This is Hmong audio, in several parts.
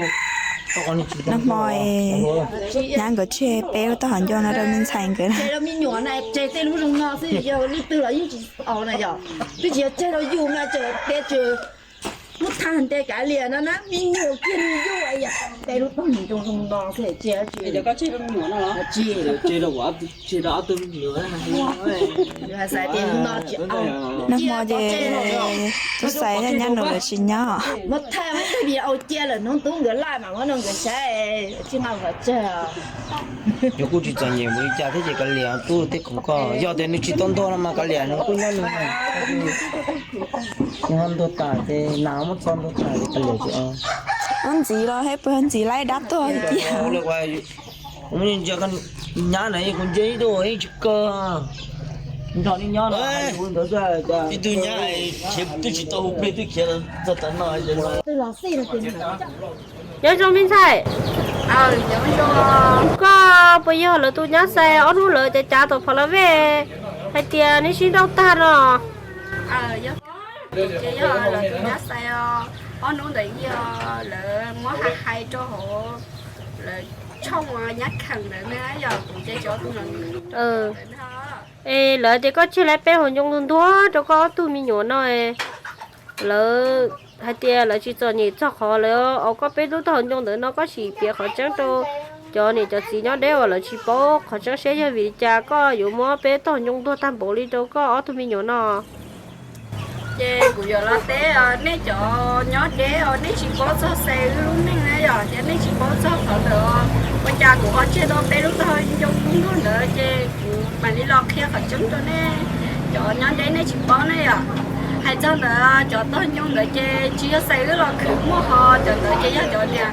Nag hmo nyab nkawd tseg peb lub taub hau ncoo no rau me ntxhais nkawd na. Tseg rau me nyuam na, tseg tej lub zoo no xwb, yog lub twg los yeej tsis aus na yom. Twb tsis yog tseg rau yus na, tseem tias tseem muab thaj nte kav liam no na, me nyuam kiag nws yus yam peb lub taub hau ncoo zoo no xwb tseg tsis. Nag hmo ces tub xaiv nyab nus lawv tsis nyob. Muab thaj muab tej vim aus cia lawm hnub tub nkawd laj mas muab rau nkawd saib, tsis nqa qhov tseg. Nws kuj tsis txom nyem mus li cas thiab ces kav liam tub tej khoom ko, yog tias nws tsis tau ntuag no mas kav liam nws kuj nyob nws. Nws ho ntuag tas ces nas muab txo ntuag tas ces kav liam tsis. Ub ntxiv los hais puas ntxiv laib dab tuag cia. Kuv ntsia koj nyab na, kuv ntsia ib tug yeej tsis kawg. Nrog nej nyob no, ib tug nyab khiav twb tsis tau hu plig twb khiav txog tav no. Nyob zoo me ntxhais, koj puas yog lawv tus nyab Xais ob hnub lawv cav cav tom Pha La Vej hais tias neb sib nrauj tag no? Ces yog lawv tus nyab Xais, ob hnub ntawd yog lawv muab hais hais rau hauv lawv tshooj nyab kheem ntawd na, yog kuv ces cov tus no. Es lawv tias koj tseg laib peb hauv ncoo ntuag ntuag rau koj ob tug me nyuam no. Lawv hais tias lawv tsis txom nyem txog qhov lawv aus koj peb lub taub hau ncoo ntawd no, koj sim piav qhov tseeb rau cov niam cov txiv nyob deb uas lawv tsis paub qhov tseeb seb yog vim li cas koj yuav muab peb taub hau ncoo ntuag tag npaum li rau koj ob tug me nyuam no. Ces kuv yuav los teb nej cov nyob deb os, nej tsis paub txog Xais wb lub neej na yom, ces nej tsis paub txog qhov ntawd os. Ua cas kuv ho tseg tau peb lub taub hau ncoo ntuag ntawd, ces kuv mam li los qhia qhov tseeb rau nej cov nyob deb nej tsis paub ne yom. Hais txog ntawd cov taub hau ncoo ntawd ces tsis yog Xais wb los khwv muaj ho, cov ntawd ces yog cov niam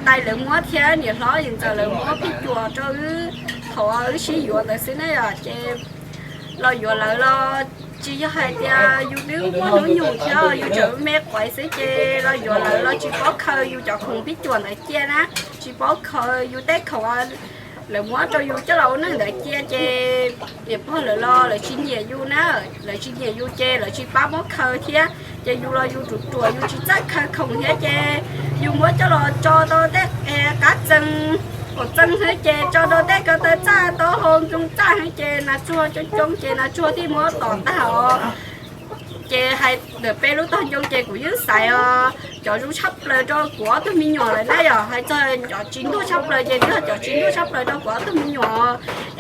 tais lawv muab thiab niam hlob yim ntxawm lawv muab phij cuam rau wb thaum wb sib yuav ntawd xwb ne yom. Ces los yuav lawv los tsis yog hais tias yus twb muaj hnub nyoog thiab yus tseem me quav xwb ces los yuav lawv los tsis paub khaws yus cov khoom phij cuam ntawd cia na, tsis paub khaws yus tej khoom lawv muab rau yus coj los ua neej ntawd cia ces niam pog lawv los lawv tsis nyiam yus na, lawv tsis nyiam yus ces lawv tsis pab muab khaws thiab. Ces yus los yus ruam ruam yus tsis txawj khaws khoom thiab ces yus muab coj los tso rau tej qab txee, qaum txee xwb ces tso rau tej ko taw txaj taub hau ncoo txaj xwb ces nas tsuag coob coob ces nas tsuag thiaj muab tom tag os. Ces hais ntawm peb lub taub hau ncoo ces kuv yeej xaiv os cov zoo tshaj plaws rau kuv ob tug me nyuam lawm na yom. Hais txog cov tsis ntuag tshaj plaws ces twb yog cov tsis ntuag tshaj plaws rau kuv ob tug me nyuam.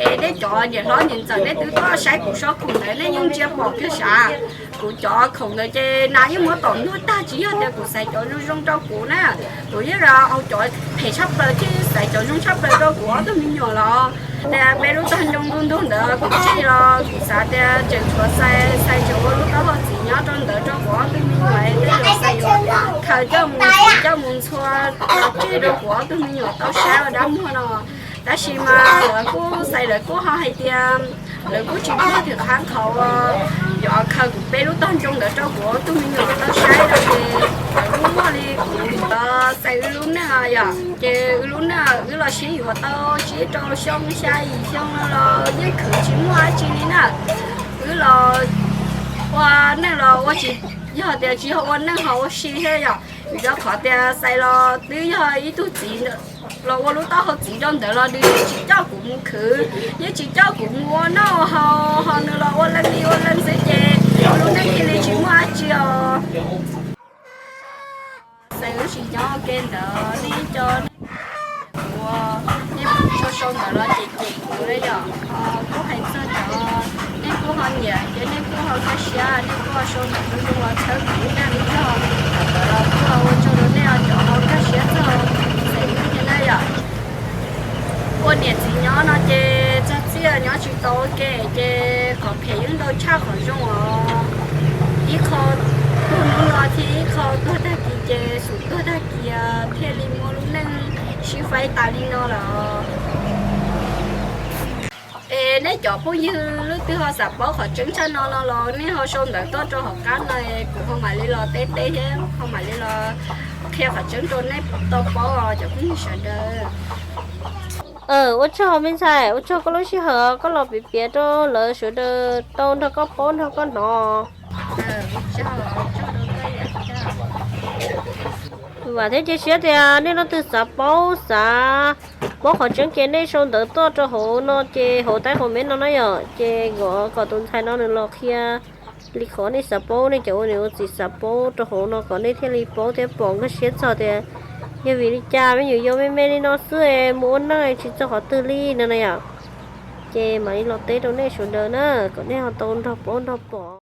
Es nej cov niam hlob niam ntxawm nej twb tuaj saib kuv sau khoom ntawd nej yeej ntsia pom kiag sav. Kuv cov khoom ntawd ces nas yeej muab tom ntuag tag, tsis yog tias kuv xaiv cov zoo zoo rau kuv na. Kuv yeej los cov phem tshaj plaws thiab xaiv cov zoo tshaj plaws rau kuv ob tug me nyuam los. Tias peb lub taub hau ncoo ntuag ntuag ntawd kuv tseg los kuv xav tias tseem tshuav Xais, Xais tseem ua lub taub hau txiv nyob rau ntawd rau kuv ob tug me nyuam, tej zaum Xais yuav khaws coj mus txiv coj mus ntxhua tseg rau kuv ob tug me nyuam tau saib ua dab muag no. Tab sis mas lawv kuj, Xais lawv kuj ho hais tias lawv kuj tsis muaj thwm qhab qhov yuav khaws kuv peb lub taub hau ncoo ntawd rau kuv ob tug me nyuam tau saib no ces lawv kuj muaj li kuv Xais wb lub neej yom. Ces wb lub neej wb los sib yuav tau tsib rau xyoo xya yim xyoo no los yeej khwv tsis muaj dab tsi li na. Wb los ua neej los ua tsis, yog tias tsis yog ua neej ho ua si thiab yom. Vim rau qhov tias Xais los twb yog ib tug txiv los ua lub taub hau txiv rau ntawd los nws yeej tsis coj kuv mus khwv, yeej tsis coj kuv mus ua noj ua haus, ho nws los ua leej li ua leej xwb ces lub neej thiaj li tsis muaj dab tsi os. Xais wb tsis nyob ua ke ntawd nej cov, kuv, nej sau sau ntawd los cem cem kuv li yom. Kuv hais txog cov nej kuj ho nyiam ces nej kuj ho kaj siab, nej kuj ho sau ntawm tus zoo los txhawb kuv ib dag li zog. Ntawd los kuj ho ua tsaug rau nej cov ho kaj siab txog Xais wb thiab na yom. Ua niam txiv nyob no ces txog txiaj nyob tsis tau ua ke ces qhov phem yeej ntau tshaj qhov zoo os. Ib qho tuag hnub no thiab ib qho tuag tag kis ces xub tuag tag kis thiaj li muaj lub neej sib faib tas li no lawm. Es nej cov phooj ywg leej twg ho xav paub qhov tseeb tshaj no no los nej ho sau ntawv tuaj rau hauv qab no, kuv ho mam li los teb teb thiab ho mam li los qhia qhov tseeb rau nej tau paub os cov phooj ywg sawv daws. Ua tsaug me ntxhais, ua tsaug koj lub sij hawm koj los piav piav rau lawv sawv daws tau nrog koj paub nrog koj hnov. Vam thiab cia siab tias nej leej twg xav paub, xav paub qhov tseeb ces nej sau ntawv tuaj rau hauv no ces hauv taib qhov me no na yom, ces kom tus ntxhais no nws los qhia li qhov nej xav paub, nej cov ua niam ua txiv xav paub rau hauv no kom nej thiaj li paub thiab pom nkag siab txog tias yog vim li cas me nyuam yaus me me li no xwb mus ua neej tsis txog qhov twg li no na yom. Ces mam li los teb rau nej sawv daws na, kom nej ho tau nrog paub nrog pom.